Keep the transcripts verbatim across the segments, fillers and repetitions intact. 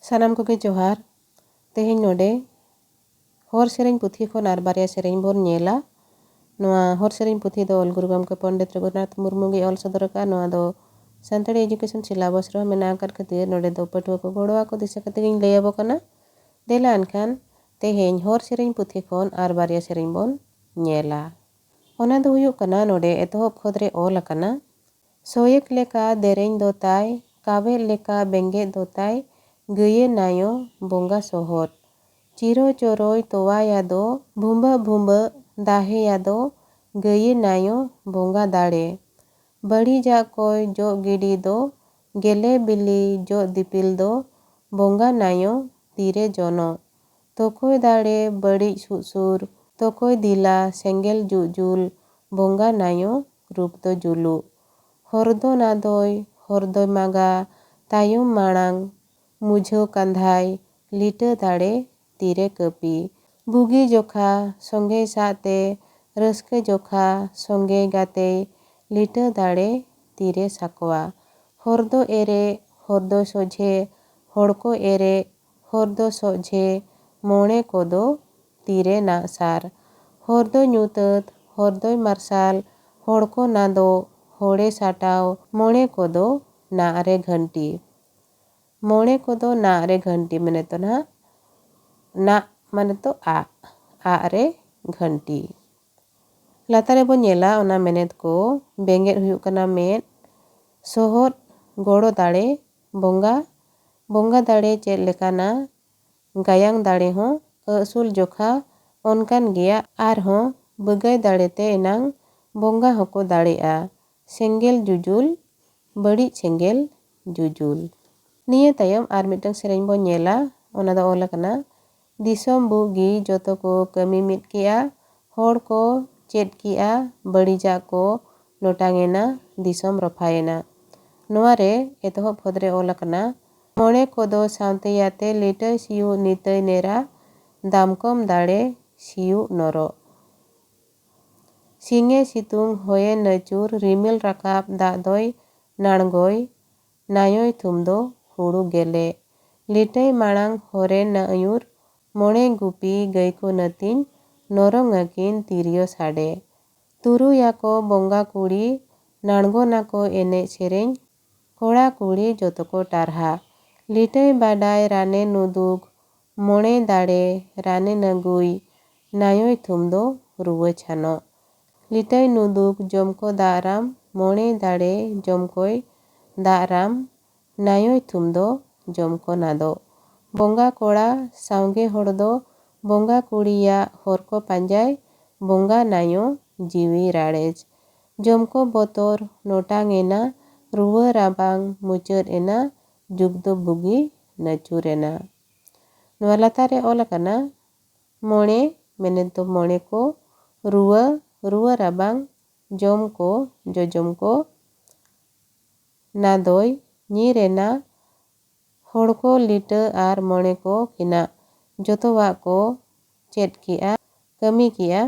ᱥᱟᱱᱟᱢ ᱠᱚᱜᱮ ᱡᱚᱦᱟᱨ᱾ ᱛᱮᱦᱮᱧ ᱱᱚᱰᱮ ᱦᱚᱨ ᱥᱮᱨᱮᱧ ᱯᱩᱛᱷᱤ ᱠᱷᱚᱱ ᱟᱨ ᱵᱟᱨᱭᱟ ᱥᱮᱨᱮᱧ ᱵᱚᱱ ᱧᱮᱞᱟ᱾ ᱱᱚᱣᱟ ᱦᱚᱨ ᱥᱮᱨᱮᱧ ᱯᱩᱛᱷᱤ ᱫᱚ ᱚᱞ ᱜᱩᱨᱩ ᱜᱚᱢᱠᱮ ᱯᱚᱱᱰᱤᱛ ᱨᱚᱜᱷᱩᱱᱟᱛᱷ ᱢᱩᱨᱢᱩ ᱜᱮ ᱚᱞ ᱥᱚᱫᱚᱨ ᱟᱠᱟᱫᱼᱟ᱾ ᱱᱚᱣᱟ ᱫᱚ ᱥᱟᱱᱛᱟᱲᱤ education syllabus ᱨᱮᱦᱚᱸ ᱢᱮᱱᱟᱜ ᱟᱠᱟᱫ ᱠᱷᱟᱹᱛᱤᱨ ᱱᱚᱰᱮ ᱫᱚ ᱯᱟᱹᱴᱷᱩᱣᱟᱹ ᱠᱚ ᱜᱚᱲᱚ ᱟᱠᱚ ᱫᱤᱥᱟᱹ ᱠᱟᱛᱮ ᱜᱤᱧ ᱞᱟᱹᱭ ᱟᱵᱚ ᱠᱟᱱᱟ᱾ ᱫᱮᱞᱟ ᱮᱱᱠᱷᱟᱱ ᱛᱮᱦᱮᱧ ᱦᱚᱨ ᱥᱮᱨᱮᱧ ᱯᱩᱛᱷᱤ ᱠᱷᱚᱱ ᱟᱨ ᱵᱟᱨᱭᱟ ᱥᱮᱨᱮᱧ ᱵᱚᱱ ᱧᱮᱞᱟ᱾ ᱚᱱᱟ ᱫᱚ ᱦᱩᱭᱩᱜ ᱠᱟᱱᱟ, ᱱᱚᱰᱮ ᱮᱛᱚᱦᱚᱵ ᱠᱷᱚᱛ ᱨᱮ ᱚᱞ ᱟᱠᱟᱱᱟ, ᱥᱚᱭᱮᱠ ᱞᱮᱠᱟ ᱫᱮᱨᱮᱧ ᱫᱚ ᱛᱟᱭ, ᱠᱟᱵᱮᱫ ᱞᱮᱠᱟ ᱵᱮᱸᱜᱮᱫ ᱫᱚ ᱛᱟᱭ, ᱜᱟᱹᱭᱮ ᱱᱟᱭᱚ ᱵᱚᱸᱜᱟ ᱥᱚᱦᱚᱫ᱾ ᱪᱤᱨᱚ ᱪᱚᱨᱚᱭ ᱛᱚᱣᱟᱭᱟ ᱫᱚ, ᱵᱷᱩᱸᱵᱟᱹᱜ ᱵᱷᱩᱸᱵᱟᱹᱜ ᱫᱟᱦᱮᱭᱟ ᱫᱚ, ᱜᱟᱹᱭᱮ ᱱᱟᱭᱚ ᱵᱚᱸᱜᱟ ᱫᱟᱲᱮ᱾ ᱵᱟᱹᱲᱤᱡᱟᱜ ᱠᱚᱭ ᱡᱚᱜ ᱜᱤᱰᱤ ᱫᱚ, ᱜᱮᱞᱮ ᱵᱤᱞᱤ ᱡᱚᱜ ᱫᱤᱯᱤᱞ ᱫᱚ, ᱵᱚᱸᱜᱟ ᱱᱟᱭᱚ ᱛᱤᱨᱮ ᱡᱚᱱᱚᱜ᱾ ᱛᱚᱠᱚᱭ ᱫᱟᱲᱮ ᱵᱟᱹᱲᱤᱡ ᱥᱩᱜ ᱥᱩᱨ, ᱛᱚᱠᱚᱭ ᱫᱤᱞᱟ ᱥᱮᱸᱜᱮᱞ ᱡᱩᱜ ᱡᱩᱞ, ᱵᱚᱸᱜᱟ ᱱᱟᱭᱚ ᱨᱩᱯ ᱫᱚ ᱡᱩᱞᱩᱜ᱾ ᱦᱚᱨ ᱫᱚ ᱱᱟᱫᱚᱭ, ᱦᱚᱨ ᱫᱚᱭ ᱢᱟᱜᱟ, ᱛᱟᱭᱚᱢ ᱢᱟᱲᱟᱝ, ᱢᱩᱡᱷᱟᱹᱣ ᱠᱟᱸᱫᱷᱟᱭ, ᱞᱤᱴᱟᱹ ᱫᱟᱲᱮ ᱛᱤᱨᱮ ᱠᱟᱹᱯᱤ᱾ ᱵᱩᱜᱤ ᱡᱚᱠᱷᱟ ᱥᱚᱸᱜᱮᱭ ᱥᱟᱜ ᱛᱮ, ᱨᱟᱹᱥᱠᱟᱹ ᱡᱚᱠᱷᱟ ᱥᱚᱸᱜᱮᱭ ᱜᱟᱛᱮᱭ, ᱞᱤᱴᱟᱹ ᱫᱟᱲᱮ ᱛᱤᱨᱮ ᱥᱟᱠᱣᱟ᱾ ᱦᱚᱨ ᱫᱚ ᱮᱨᱮ, ᱦᱚᱨ ᱫᱚ ᱥᱚᱡᱷᱮ, ᱦᱚᱲ ᱠᱚ ᱮᱨᱮ, ᱦᱚᱨ ᱫᱚ ᱥᱚᱡᱷᱮ, ᱢᱚᱬᱮ ᱠᱚᱫᱚ ᱛᱤᱨᱮ ᱱᱟᱜ ᱥᱟᱨ᱾ ᱦᱚᱨ ᱫᱚ ᱧᱩᱛᱟᱹᱛ, ᱦᱚᱨ ᱫᱚᱭ ᱢᱟᱨᱥᱟᱞ, ᱦᱚᱲ ᱠᱚ ᱱᱟᱫᱚ, ᱦᱚᱲᱮ ᱥᱟᱴᱟᱣ, ᱢᱚᱬᱮ ᱠᱚᱫᱚ ᱱᱟᱜ ᱨᱮ ᱜᱷᱟᱹᱱᱴᱤ᱾ ᱢᱚᱬᱮ ᱠᱚᱫᱚ ᱱᱟᱜ ᱨᱮ ᱜᱷᱟᱹᱱᱴᱤ ᱢᱮᱱᱮᱫ ᱫᱚ ᱱᱟᱦᱟᱜ, ᱱᱟᱜ ᱢᱟᱱᱮ ᱫᱚ ᱟᱜ, ᱟᱜ ᱨᱮ ᱜᱷᱟᱹᱱᱴᱤ᱾ ᱞᱟᱛᱟᱨ ᱨᱮᱵᱚᱱ ᱧᱮᱞᱟ ᱚᱱᱟ ᱢᱮᱱᱮᱫ ᱠᱚ, ᱵᱮᱸᱜᱮᱫ ᱦᱩᱭᱩᱜ ᱠᱟᱱᱟ ᱢᱮᱫ, ᱥᱚᱦᱚᱫ ᱜᱚᱲᱚ ᱫᱟᱲᱮ, ᱵᱚᱸᱜᱟ, ᱵᱚᱸᱜᱟ ᱫᱟᱲᱮ ᱪᱮᱫ ᱞᱮᱠᱟᱱᱟ, ᱜᱟᱭᱟᱝ ᱫᱟᱲᱮ ᱦᱚᱸ ᱟᱹᱥᱩᱞ ᱡᱚᱠᱷᱟ ᱚᱱᱠᱟᱱ ᱜᱮᱭᱟ, ᱟᱨᱦᱚᱸ ᱵᱟᱹᱜᱟᱹᱭ ᱫᱟᱲᱮᱛᱮ ᱮᱱᱟᱝ ᱵᱚᱸᱜᱟ ᱦᱚᱸᱠᱚ ᱫᱟᱲᱮᱜᱼᱟ᱾ ᱥᱮᱸᱜᱮᱞ ᱡᱩᱡᱩᱞ, ᱵᱟᱹᱲᱤᱡ ᱥᱮᱸᱜᱮᱞ ᱡᱩᱡᱩᱞ᱾ ᱱᱤᱭᱟᱹ ᱛᱟᱭᱚᱢ ᱟᱨ ᱢᱤᱫᱴᱟᱝ ᱥᱮᱨᱮᱧ ᱵᱚᱱ ᱧᱮᱞᱟ, ᱚᱱᱟ ᱫᱚ ᱚᱞ ᱟᱠᱟᱱᱟ, ᱫᱤᱥᱚᱢ ᱵᱩᱜ ᱜᱮ ᱡᱚᱛᱚ ᱠᱚ ᱠᱟᱹᱢᱤ ᱢᱤᱫ ᱠᱮᱜᱼᱟ, ᱦᱚᱲ ᱠᱚ ᱪᱮᱫ ᱠᱮᱜᱼᱟ, ᱵᱟᱹᱲᱤᱡᱟᱜ ᱠᱚ ᱞᱚᱴᱟᱝ ᱮᱱᱟ, ᱫᱤᱥᱚᱢ ᱨᱚᱯᱷᱟᱭᱮᱱᱟ᱾ ᱱᱚᱣᱟ ᱨᱮ ᱮᱛᱚᱦᱚᱵ ᱠᱷᱚᱛ ᱨᱮ ᱚᱞ ᱟᱠᱟᱱᱟ, ᱢᱚᱬᱮ ᱠᱚᱫᱚ ᱥᱟᱶᱛᱮᱭᱟᱛᱮ ᱞᱤᱴᱟᱹᱭ ᱥᱤᱭᱩᱜ ᱱᱤᱛᱟᱹᱭ ᱱᱮᱨᱟ, ᱫᱟᱢᱠᱚᱢ ᱫᱟᱲᱮ ᱥᱤᱭᱩᱜ ᱱᱚᱨᱚᱜ᱾ ᱥᱤᱧᱮ ᱥᱤᱛᱩᱝ ᱦᱚᱭᱮ ᱱᱟᱹᱪᱩᱨ, ᱨᱤᱢᱤᱞ ᱨᱟᱠᱟᱵ ᱫᱟᱜ ᱫᱚᱭ ᱱᱟᱬᱜᱚᱭ, ᱱᱟᱭᱚᱭ ᱛᱷᱩᱢ ᱫᱚ ᱦᱩᱲᱩ ᱜᱮᱞᱮ᱾ ᱞᱤᱴᱟᱹᱭ ᱢᱟᱲᱟᱝ ᱦᱚᱨᱮ ᱱᱟᱹᱭᱩᱨ, ᱢᱚᱬᱮ ᱜᱩᱯᱤ ᱜᱟᱹᱭ ᱠᱚ ᱱᱟᱹᱛᱤᱧ, ᱱᱚᱨᱚᱝ ᱟᱹᱠᱤᱱ ᱛᱤᱨᱭᱳ ᱥᱟᱰᱮ᱾ ᱛᱩᱨᱩᱭᱟᱠᱚ ᱵᱚᱸᱜᱟ ᱠᱩᱲᱤ, ᱱᱟᱬᱜᱚᱱᱟᱠᱚ ᱮᱱᱮᱡ ᱥᱮᱨᱮᱧ, ᱠᱚᱲᱟ ᱠᱩᱲᱤ ᱡᱚᱛᱚ ᱠᱚ ᱴᱟᱨᱦᱟ᱾ ᱞᱤᱴᱟᱹᱭ ᱵᱟᱰᱟᱭ ᱨᱟᱱᱮ ᱱᱩᱫᱩᱜ, ᱢᱚᱬᱮ ᱫᱟᱲᱮ ᱨᱟᱱᱮ ᱱᱟᱹᱜᱩᱭ, ᱱᱟᱭᱚᱭ ᱛᱷᱩᱢ ᱫᱚ ᱨᱩᱣᱟᱹ ᱪᱷᱟᱱᱚᱜ᱾ ᱞᱤᱴᱟᱹᱭ ᱱᱩᱫᱩᱜ ᱡᱚᱢ ᱠᱚ ᱫᱟᱜ ᱨᱟᱢ, ᱢᱚᱬᱮ ᱫᱟᱲᱮ ᱡᱚᱢ ᱠᱚᱭ ᱫᱟᱜ ᱨᱟᱢ, ᱱᱟᱭᱚᱭ ᱛᱷᱩᱢ ᱫᱚ ᱡᱚᱢ ᱠᱚ ᱱᱟᱫᱚᱜ᱾ ᱵᱚᱸᱜᱟ ᱠᱚᱲᱟ ᱥᱟᱶᱜᱮ ᱦᱚᱲ ᱫᱚ, ᱵᱚᱸᱜᱟ ᱠᱩᱲᱤᱭᱟᱜ ᱦᱚᱨ ᱠᱚ ᱯᱟᱸᱡᱟᱭ, ᱵᱚᱸᱜᱟ ᱱᱟᱭᱚ ᱡᱤᱣᱤ ᱨᱟᱲᱮᱡ᱾ ᱡᱚᱢ ᱠᱚ ᱵᱚᱛᱚᱨ ᱱᱚᱴᱟᱝ ᱮᱱᱟ, ᱨᱩᱣᱟᱹ ᱨᱟᱵᱟᱝ ᱢᱩᱪᱟᱹᱫ ᱮᱱᱟ, ᱡᱩᱜᱽ ᱫᱚ ᱵᱩᱜᱤ ᱱᱟᱹᱪᱩᱨ ᱮᱱᱟ᱾ ᱱᱚᱣᱟ ᱞᱟᱛᱟᱨ ᱨᱮ ᱚᱞ ᱟᱠᱟᱱᱟ, ᱢᱚᱬᱮ, ᱢᱮᱱᱮᱫ ᱫᱚ ᱢᱚᱬᱮ ᱠᱚ, ᱨᱩᱣᱟᱹ, ᱨᱩᱣᱟᱹ ᱨᱟᱵᱟᱝ, ᱡᱚᱢ ᱠᱚ, ᱡᱚᱡᱚᱢ ᱠᱚ, ᱱᱟᱫᱚᱭ, ᱧᱤᱨ ᱮᱱᱟ, ᱦᱚᱲ ᱠᱚ ᱞᱤᱴᱟᱹ ᱟᱨ ᱢᱚᱬᱮ ᱠᱚ ᱠᱤᱱᱟᱜ ᱡᱚᱛᱚᱣᱟᱜ ᱠᱚ ᱪᱮᱫ ᱠᱮᱜᱼᱟ, ᱠᱟᱹᱢᱤ ᱠᱮᱜᱼᱟ,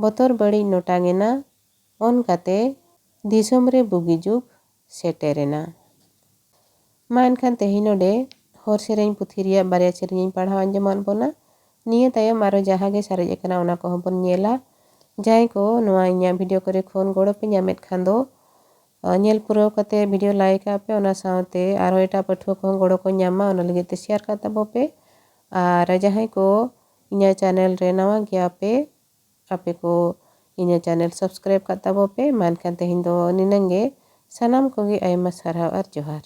ᱵᱚᱛᱚᱨ ᱵᱟᱹᱲᱤᱡ ᱱᱚᱴᱟᱝ ᱮᱱᱟ, ᱚᱱᱠᱟᱛᱮ ᱫᱤᱥᱚᱢ ᱨᱮ ᱵᱩᱜᱤ ᱡᱩᱜᱽ ᱥᱮᱴᱮᱨ ᱮᱱᱟ᱾ ᱢᱟ ᱮᱱᱠᱷᱟᱱ ᱛᱮᱦᱮᱧ ᱱᱚᱰᱮ ᱦᱚᱨ ᱥᱮᱨᱮᱧ ᱯᱩᱛᱷᱤ ᱨᱮᱭᱟᱜ ᱵᱟᱨᱭᱟ ᱥᱮᱨᱮᱧ ᱤᱧ ᱯᱟᱲᱦᱟᱣ ᱟᱸᱡᱚᱢᱟᱫ ᱵᱚᱱᱟ᱾ ᱱᱤᱭᱟᱹ ᱛᱟᱭᱚᱢ ᱟᱨᱚ ᱡᱟᱦᱟᱸ ᱜᱮ ᱥᱟᱨᱮᱡ ᱟᱠᱟᱱᱟ ᱚᱱᱟ ᱠᱚᱦᱚᱸ ᱵᱚᱱ ᱧᱮᱞᱟ᱾ ᱡᱟᱦᱟᱸᱭ ᱠᱚ ᱱᱚᱣᱟ ᱤᱧᱟᱹᱜ ᱵᱷᱤᱰᱤᱭᱳ ᱠᱚᱨᱮ ᱠᱷᱚᱱ ᱜᱚᱲᱚ ᱯᱮ ᱧᱟᱢᱮᱫ ᱠᱷᱟᱱ ᱫᱚ, ᱧᱮᱞ ᱯᱩᱨᱟᱹᱣ ᱠᱟᱛᱮ ᱵᱷᱤᱰᱤᱭᱳ ᱞᱟᱭᱤᱠ ᱟᱜ ᱯᱮ, ᱚᱱᱟ ᱥᱟᱶᱛᱮ ᱟᱨᱦᱚᱸ ᱮᱴᱟᱜ ᱯᱟᱹᱴᱷᱩᱣᱟᱹ ᱠᱚᱦᱚᱸ ᱜᱚᱲᱚ ᱠᱚ ᱧᱟᱢ ᱢᱟ, ᱚᱱᱟ ᱞᱟᱹᱜᱤᱫ ᱛᱮ ᱥᱮᱭᱟᱨ ᱠᱟᱜ ᱛᱟᱵᱚ ᱯᱮ᱾ ᱟᱨ ᱡᱟᱦᱟᱸᱭ ᱠᱚ ᱤᱧᱟᱹᱜ ᱪᱮᱱᱮᱞ ᱨᱮ ᱱᱟᱣᱟ ᱜᱮᱭᱟ ᱯᱮ, ᱟᱯᱮ ᱠᱚ ᱤᱧᱟᱹᱜ ᱪᱮᱱᱮᱞ ᱥᱟᱵᱥᱠᱨᱟᱭᱤᱵ ᱠᱟᱜ ᱛᱟᱵᱚ ᱯᱮ᱾ ᱢᱟ ᱮᱱᱠᱷᱟᱱ ᱛᱮᱦᱮᱧ ᱫᱚ ᱱᱤᱱᱟᱹᱝ ᱜᱮ᱾ ᱥᱟᱱᱟᱢ ᱠᱚᱜᱮ ᱟᱭᱢᱟ ᱥᱟᱨᱦᱟᱣ ᱟᱨ ᱡᱚᱦᱟᱨ᱾